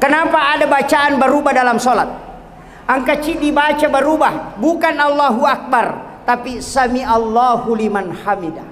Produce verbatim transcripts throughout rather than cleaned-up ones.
Kenapa ada bacaan berubah dalam sholat? Angka ci dibaca berubah, bukan Allahu Akbar, tapi Sami Allahu liman hamidah.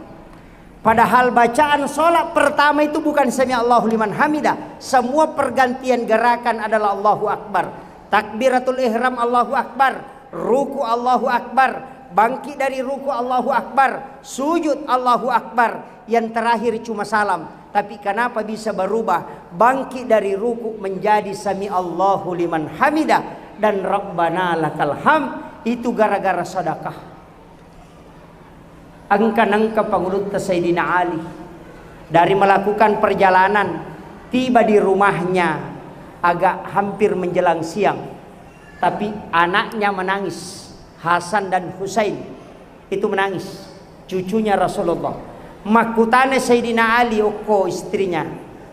Padahal bacaan sholat pertama itu bukan Sami Allahu liman hamidah. Semua pergantian gerakan adalah Allahu Akbar. Takbiratul ihram Allahu Akbar, ruku Allahu Akbar, bangkit dari ruku Allahu Akbar, sujud Allahu Akbar, yang terakhir cuma salam. Tapi kenapa bisa berubah? Bangkit dari ruku menjadi Sami Allahu liman hamidah dan Rabbana lakal hamd, itu gara-gara sedekah. Engka nengka pangulutta Sayyidina Ali, dari melakukan perjalanan, tiba di rumahnya agak hampir menjelang siang, tapi anaknya menangis, Hasan dan Husain itu menangis, cucunya Rasulullah. Makkutana Sayyidina Ali okko istrinya,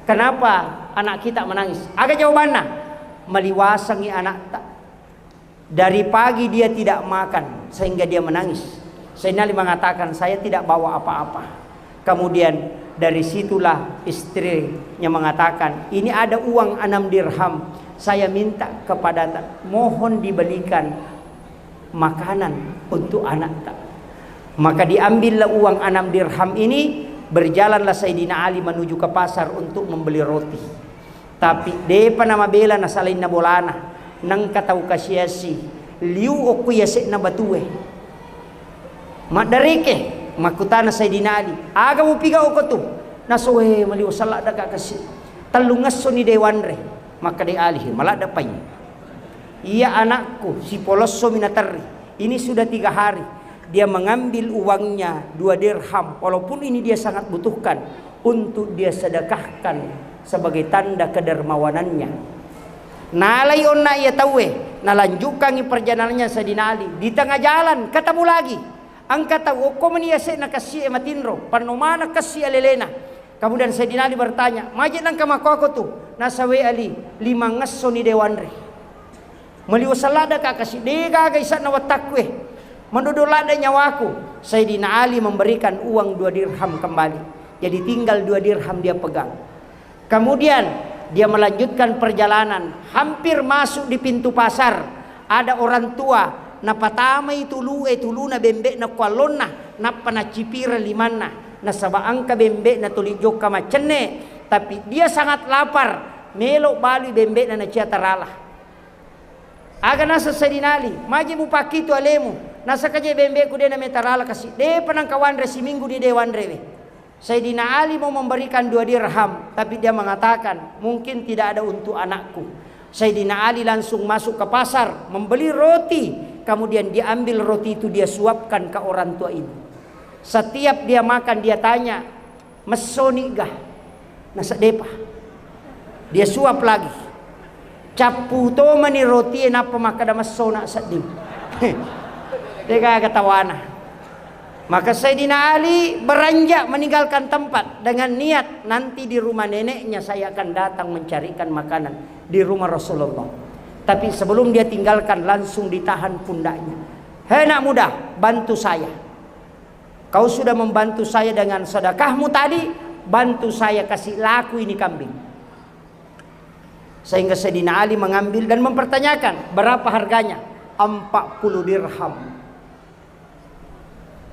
"Kenapa anak kita menangis?" Aga jawabanna, "Maliwasangi anakta." Dari pagi dia tidak makan sehingga dia menangis. Sayyidina Ali mengatakan, "Saya tidak bawa apa-apa." Kemudian dari situlah istrinya mengatakan, "Ini ada uang enam dirham, saya minta kepada ta-, mohon dibelikan makanan untuk anak ta-." Maka diambillah uang enam dirham ini, berjalanlah Sayyidina Ali menuju ke pasar untuk membeli roti. Tapi depa namabela nasalainna bolana, nengka tau kasiasi liu okko yase'na batue. Maddareke, makkutana Sayyidina Ali, "Aga mupiga okko tu?" Nasoe maliu saladda ka kasi. "Tellungessoni de wanre." Makkeda Ali, "Maladda pai. Iya anakku, sipolossomi naterri. Ini sudah tiga hari." Dia mengambil uangnya dua dirham, walaupun ini dia sangat butuhkan, untuk dia sedekahkan sebagai tanda kedermawanannya. Nalai onna iya tauwe, nalanjutkangi perjalanannya Sayyidina Ali. Di tengah jalan, ketemu lagi. Engka tau, okko meni yase'na kessie matinro, panno maneng kessi alelena. Kemudian Sayyidina Ali bertanya, "Maje nengka makkoko tu?" Nasawe Ali, "Limangessoni de wanre." Maliwaseng ladde ka kasi, de gaga ise'na wettakku e. Mendodo ladde nyawaku. Sayyidina Ali memberikan uang dua dirham kembali. Jadi tinggal dua dirham dia pegang. Kemudian dia melanjutkan perjalanan, hampir masuk di pintu pasar. Ada orang tua napatamai tulu e, tuluna bembe'na ko allonna, nappa nacipireng limanna. Nasaba engka bembe'na tuli jokka maccenne, tapi dia sangat lapar, melo balui bembe'na nacia tarala. Aga naseng Sayyidina Ali, "Maji mupakkitu alemu, nasaka je bembe'ku de nametarala kasi, depa nengka wanre siminggu ni de wanre we." Sayyidina Ali mau memberikan dua dirham, tapi dia mengatakan, "Mungkin tidak ada untuk anakku." Sayyidina Ali langsung masuk ke pasar, membeli roti, kemudian dia ambil roti itu, dia suapkan ke orang tua ini. Setiap dia makan, dia tanya, "Messoni ga?" Naseddepa. Dia suap lagi. Cappu tomani rotie nappa makkeda, "Messona sedding." Degaga tawana. Maka Sayyidina Ali beranjak meninggalkan tempat dengan niat, "Nanti di rumah neneknya saya akan datang mencarikan makanan, di rumah Rasulullah." Tapi sebelum dia tinggalkan, langsung ditahan pundaknya. "Hei anak muda, bantu saya. Kau sudah membantu saya dengan sedekahmu tadi, bantu saya kasih laku ini kambing." Sehingga Sayyidina Ali mengambil dan mempertanyakan, "Berapa harganya?" "Empat puluh dirham."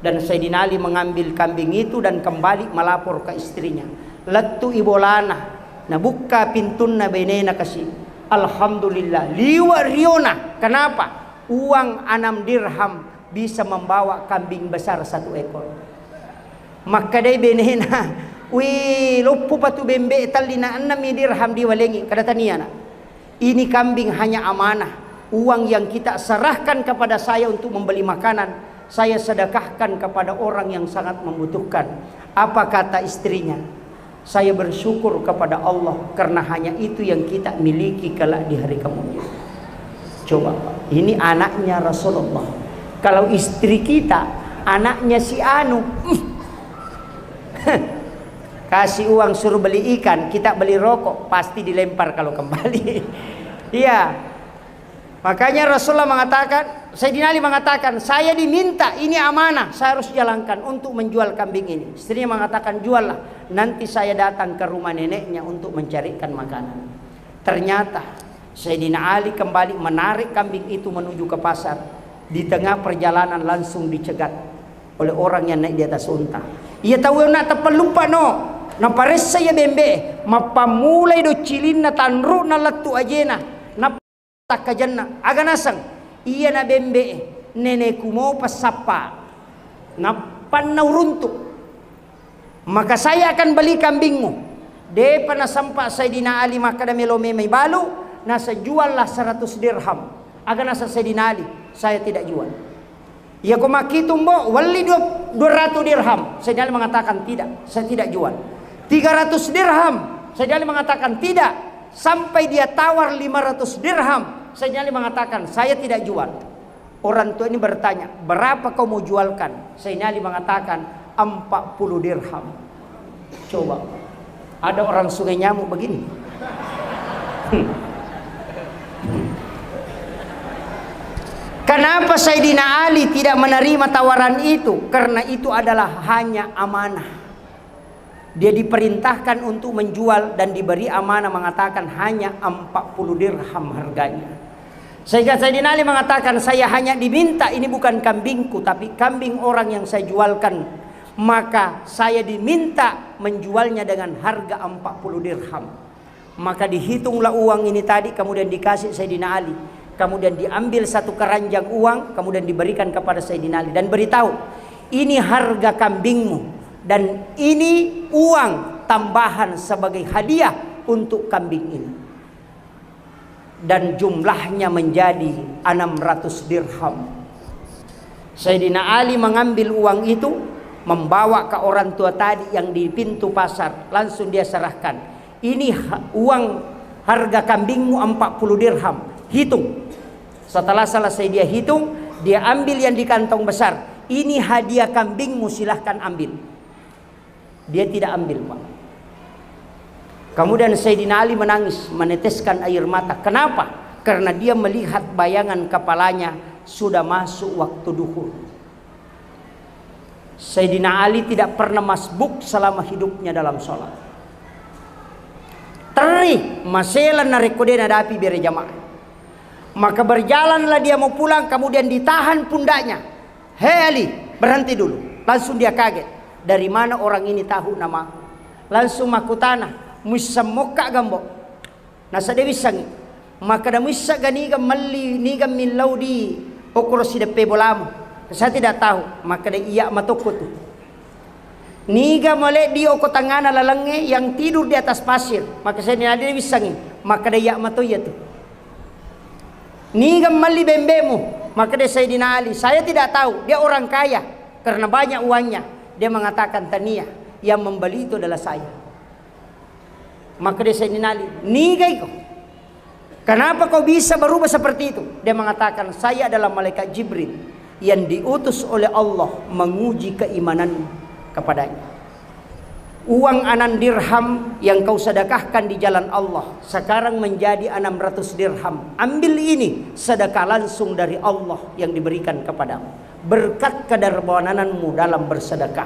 Dan Sayyidina Ali mengambil kambing itu dan kembali melapor ke istrinya. Lettu i bolana, nabukka pintunna benena kasi. Alhamdulillah, liwa riona. Kenapa? Uang enam dirham bisa membawa kambing besar satu ekor. Makkedai benena, "Wi, loppu patu bembe tellina enam dirham diwalengi." Kada tania, Nak. "Ini kambing hanya amanah, uang yang kita serahkan kepada saya untuk membeli makanan, saya sedekahkan kepada orang yang sangat membutuhkan." Apa kata istrinya? "Saya bersyukur kepada Allah karena hanya itu yang kita miliki kelak di hari kemudian." Coba, Pak, ini anaknya Rasulullah. Kalau istri kita, anaknya si anu, kasih uang suruh beli ikan, kita beli rokok, pasti dilempar kalau kembali. Iya. Makanya Rasulullah mengatakan, Sayyidina Ali mengatakan, "Saya diminta, ini amanah, saya harus jalankan untuk menjual kambing ini." Istrinya mengatakan, "Juallah, nanti saya datang ke rumah neneknya untuk mencarikan makanan." Ternyata Sayyidina Ali kembali menarik kambing itu menuju ke pasar. Di tengah perjalanan langsung dicegat oleh orang yang naik di atas unta. Iya tau na teppellupa no. Naparessa iya bembe, mappammulai docilinna, tanru'na, lettu ajena, nappa takkajenna. Aga naseng? Iya na bembe, neneku mopa sappa. Nappanna uruntuk. Maka saya akan beli kambingmu. Depa nasempa Sayyidina Ali makkeda melo memai balu, nasa juallah seratus dirham. Aga nasa Sayyidina Ali, saya tidak jual. Iya ko makkitung bo, welli dua, dua ratus dirham. Sayyidina Ali mengatakan tidak, saya tidak jual. Tiga ratus dirham. Sayyidina Ali mengatakan tidak. Sampai dia tawar lima ratus dirham. Sayyidina Ali mengatakan saya tidak jual. Orang tua ini bertanya, "Berapa kau mau jualkan?" Sayyidina Ali mengatakan, "Empat puluh dirham." Coba, ada orang Sungai Nyamuk begini? Kenapa Sayyidina Ali tidak menerima tawaran itu? Karena itu adalah hanya amanah. Dia diperintahkan untuk menjual dan diberi amanah mengatakan hanya empat puluh dirham harganya. Sehingga Sayyidina Ali mengatakan, "Saya hanya diminta, ini bukan kambingku, tapi kambing orang yang saya jualkan. Maka saya diminta menjualnya dengan harga empat puluh dirham." Maka dihitunglah uang ini tadi, kemudian dikasih Sayyidina Ali. Kemudian diambil satu keranjang uang, kemudian diberikan kepada Sayyidina Ali dan beritahu, "Ini harga kambingmu dan ini uang tambahan sebagai hadiah untuk kambing ini." Dan jumlahnya menjadi enam ratus dirham. Sayyidina Ali mengambil uang itu, membawa ke orang tua tadi yang di pintu pasar, langsung dia serahkan. "Ini ha-, uang harga kambingmu empat puluh dirham. Hitung." Setelah selesai dia hitung, dia ambil yang di kantong besar. "Ini hadiah kambingmu, silahkan ambil." Dia tidak ambil, Pak. Kemudian Sayyidina Ali menangis, meneteskan air mata. Kenapa? Karena dia melihat bayangan kepalanya sudah masuk waktu duhur. Sayyidina Ali tidak pernah masbuk selama hidupnya dalam sholat. Terri, masela narekko de nadapi bere jamaah. Maka berjalanlah dia mau pulang, kemudian ditahan pundaknya. "Hei Ali, berhenti dulu." Langsung dia kaget. "Dari mana orang ini tahu namaku?" Langsung makkutana, "Muisseng mokka gambo?" Nasa de wissengngi. Makkeda, "Muisseng ga niga melli, niga millau di okoro sideppe bolamu?" "Saya tidak tahu." Makkeda, "Iya matokko tu." "Niga male di oko tangana lalengnge yang tidur di atas pasir?" Makkeda, "Saya tidak wissengngi." Makkeda, "Iya mato iya tu." "Niga melli bembemu?" Makkeda Sayyidina Ali, "Saya tidak tahu, dia orang kaya karena banyak uangnya." Dia mengatakan, "Tania, yang membeli itu adalah saya." Makkeda Sayyidina Ali, "Niga iko? Kenapa kau bisa berubah seperti itu?" Dia mengatakan, "Saya adalah malaikat Jibril yang diutus oleh Allah menguji keimananmu kepadanya." Uang enam dirham yang kau sedekahkan di jalan Allah sekarang menjadi enam ratus dirham. Ambil ini, sedekah langsung dari Allah yang diberikan kepadamu. Berkat kedermawananmu dalam bersedekah.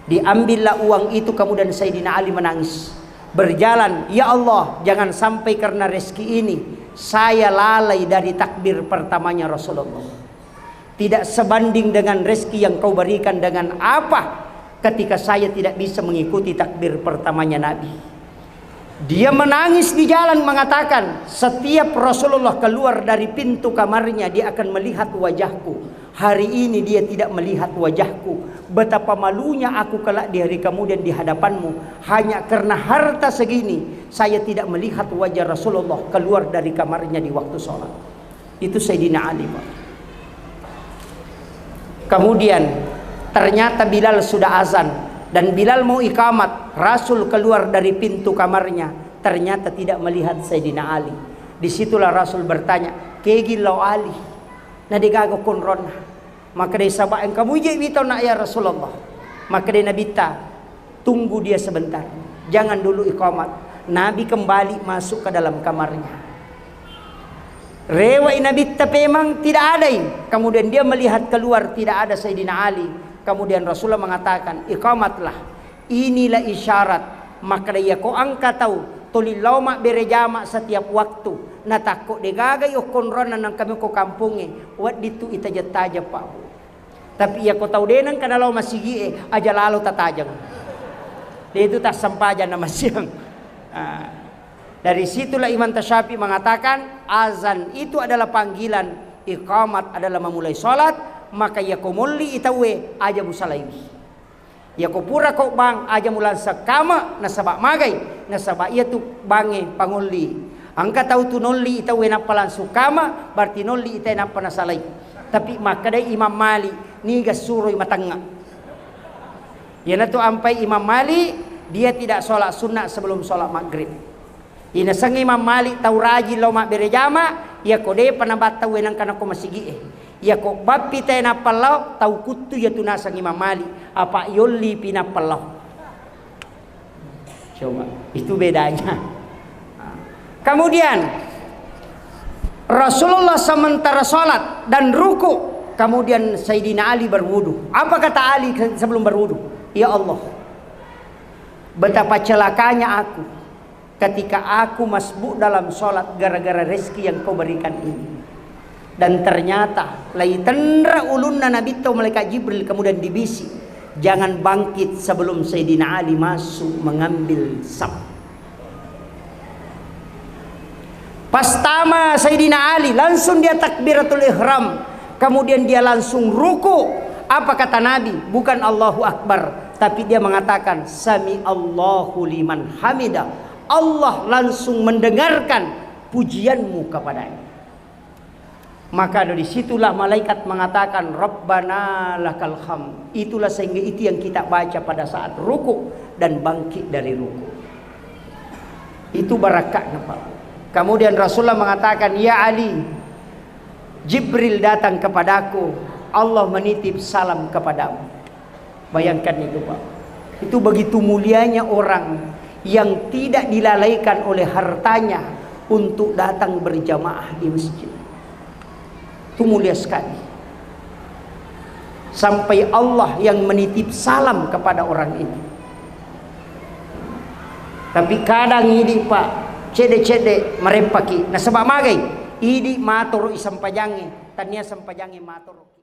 Diambillah uang itu, kemudian Sayyidina Ali menangis. Berjalan, "Ya Allah, jangan sampai karena rezeki ini saya lalai dari takbir pertamanya Rasulullah." Tidak sebanding dengan rezeki yang kau berikan dengan apa ketika saya tidak bisa mengikuti takbir pertamanya Nabi. Dia menangis di jalan mengatakan, "Setiap Rasulullah keluar dari pintu kamarnya, dia akan melihat wajahku. Hari ini dia tidak melihat wajahku. Betapa malunya aku kelak di hari kemudian di hadapanmu. Hanya karena harta segini, saya tidak melihat wajah Rasulullah keluar dari kamarnya di waktu sholat." Itu Sayyidina Ali, Pak. Kemudian, ternyata Bilal sudah azan. Dan Bilal mau iqamat. Rasul keluar dari pintu kamarnya. Ternyata tidak melihat Sayyidina Ali. Disitulah Rasul bertanya, "Kegi lao Ali? Na degaga konronna?" Makkeda, "Saba engka muje witau na ya Rasulullah." Makkeda Nabitta, "Tunggu dia sebentar. Jangan dulu iqamat." Nabi kembali masuk ke dalam kamarnya. Rewai Nabitta pemang tidak adai. Kemudian dia melihat keluar tidak ada Sayyidina Ali. Kemudian Rasulullah mengatakan, "Iqamatlah. Inilah isyarat." Makkeda, "Iya ko engka tau Tuli lao mabbere jama setiap waktu. Natakko de gaga i okkonronna nangka meko kampongnge, wedding tu itajeng-tajeng, Pak, Bu. Tapi iya ko tau de nengka nalao masigi'e, aja lalo tatajeng. De itu tassempajang na masiang. Ah. Dari situlah Imam Tasyafi mengatakan, azan itu adalah panggilan, iqamat adalah memulai salat, maka iya ko molli i tauwe, aja musalaiwi. Iyako pura ko bang, aja mulanseng kama, nasaba magai, nasaba iyatu bangnge pangolli. Engka tau tu nolli i tauwe nappa langsung kama, berarti nolli i tauwe nappa nasalai. Tapi makkedai Imam Malik, niga suroi matengnga. Iyanatu ampai Imam Malik, dia tidak sholat sunnah sebelum sholat maghrib. Inasengnge Imam Malik tau rajing lao mabbere jama, iyako depa nabattau wenang kana ko masigi'e. Iyako bappi tae nappa lao, tau kuttu iyatu naseng Imam Malik, apa yolli pi nappa lao. Coba, itu bedanya. Kemudian Rasulullah sementara sholat dan ruku, kemudian Sayyidina Ali berwudu. Apa kata Ali sebelum berwudu? Ya Allah, betapa celakanya aku ketika aku masbuk dalam sholat gara-gara rezeki yang kau berikan ini. Dan ternyata, lai tenra ulunna Nabitta malaikat Jibril, kemudian dibisi, "Jangan bangkit sebelum Sayyidina Ali masuk mengambil saf." Pas tama Sayyidina Ali, langsung dia takbiratul ihram, kemudian dia langsung ruku. Apa kata Nabi? Bukan Allahu Akbar, tapi dia mengatakan, "Sami Allahu liman hamidah." Allah langsung mendengarkan pujianmu kepadanya. Maka dari situlah malaikat mengatakan, "Rabbana lakal hamd." Itulah sehingga itu yang kita baca pada saat ruku dan bangkit dari ruku. Itu barakatnya, Pak. Kemudian Rasulullah mengatakan, "Ya Ali, Jibril datang kepadaku, Allah menitip salam kepadamu." Bayangkan itu, Pak. Itu begitu mulianya orang yang tidak dilalaikan oleh hartanya untuk datang berjamaah di masjid. Itu mulia sekali. Sampai Allah yang menitip salam kepada orang itu. Tapi kadang idi, Pak, cede-cede marepaki. Nasaba magai? Idi matoro i sempajangnge, tania sempajangnge matoro.